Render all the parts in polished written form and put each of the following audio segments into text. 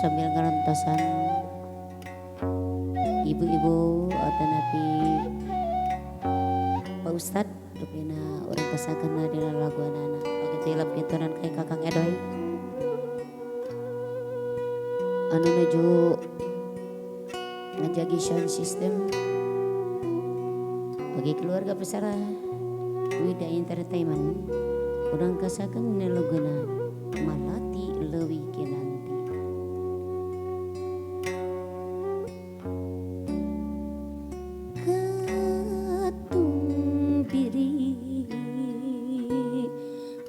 Sambil ngarantosan ibu-ibu atanapi Pak Ustad rupina urang kasakeun dina lagu anak-anak. Oke tilap kintunan kayak Kakang Edoy. Anu nuju ngajagi sound system bagi keluarga besar Wida Entertainment. Urang kasakeun dina laguna Malati Leuwih Kinanti. Katung biri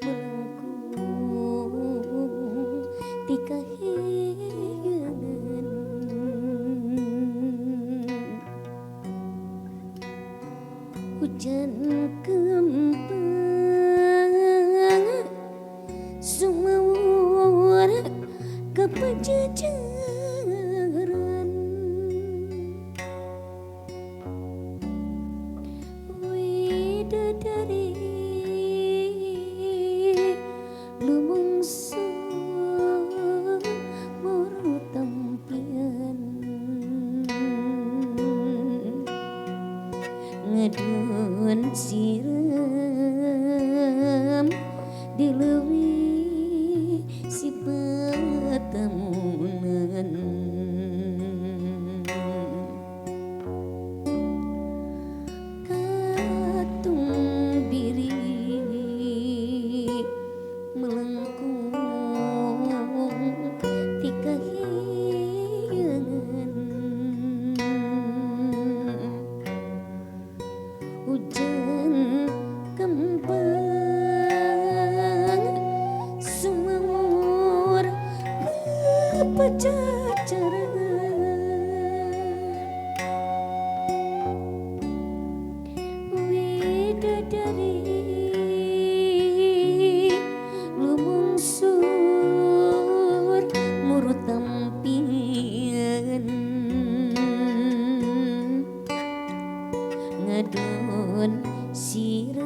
melengkung ti kahiyangan, hujan kempang sumawur ka pajajaran, widadari lumungsur muru tampian, ngedun siram di leuwih si patemunan. Katung biri melengkung ti kahiyangan, hujan kembang sumawur ka pajajaran, widadari lumungsur muru tampian, ngadun siram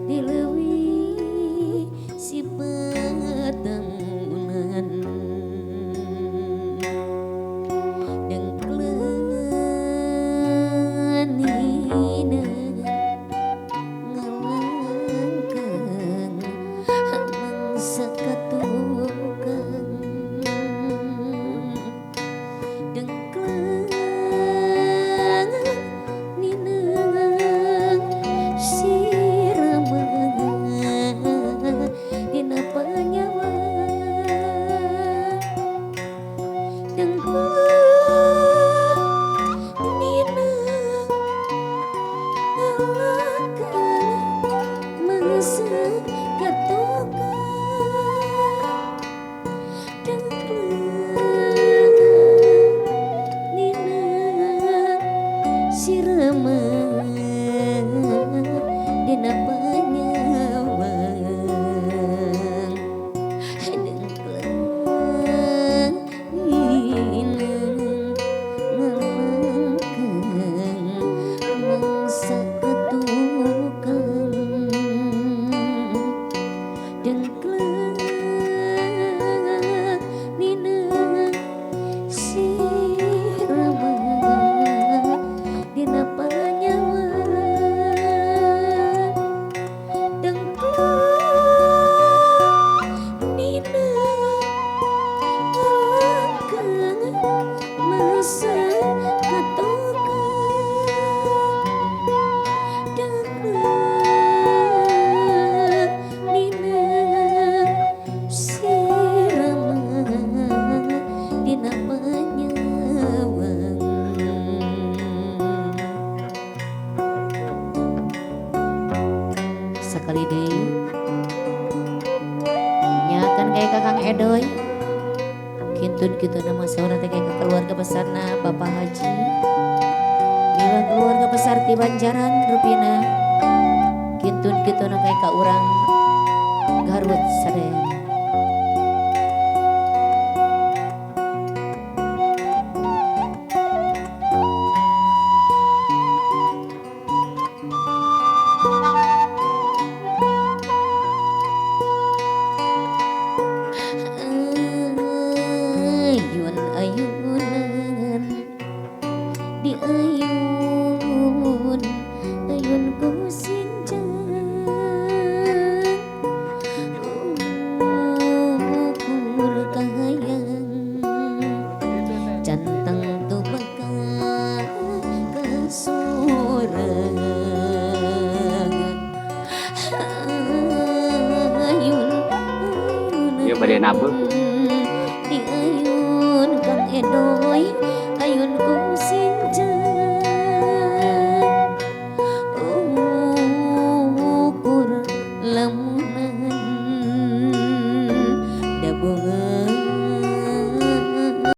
di leuwih si patemunan, dengkleun nina ngalangkang mangsa katukang, dengkleun ninang sirama dina panyawa, dengkleun ninang ngalangkang mangsa katukang, dengkleun ninang sirama dina panyawang, dengkleun ninang ngalangkang mangsa katukang, dengkleun ninang sirama dina panyawang, dengkleun ninang ngalangkang mangsa katukang, dengkleun ninang sirama dina panyawang. Sakali deui nyakan kayak Kakang Edoy kintun kitu nama saurang teh ka keluarga besarna Bapak Haji miwah keluarga besar ti Banjaran rupina kintun kitu na kayak ka urang Garut sadayana. Gedena beuh.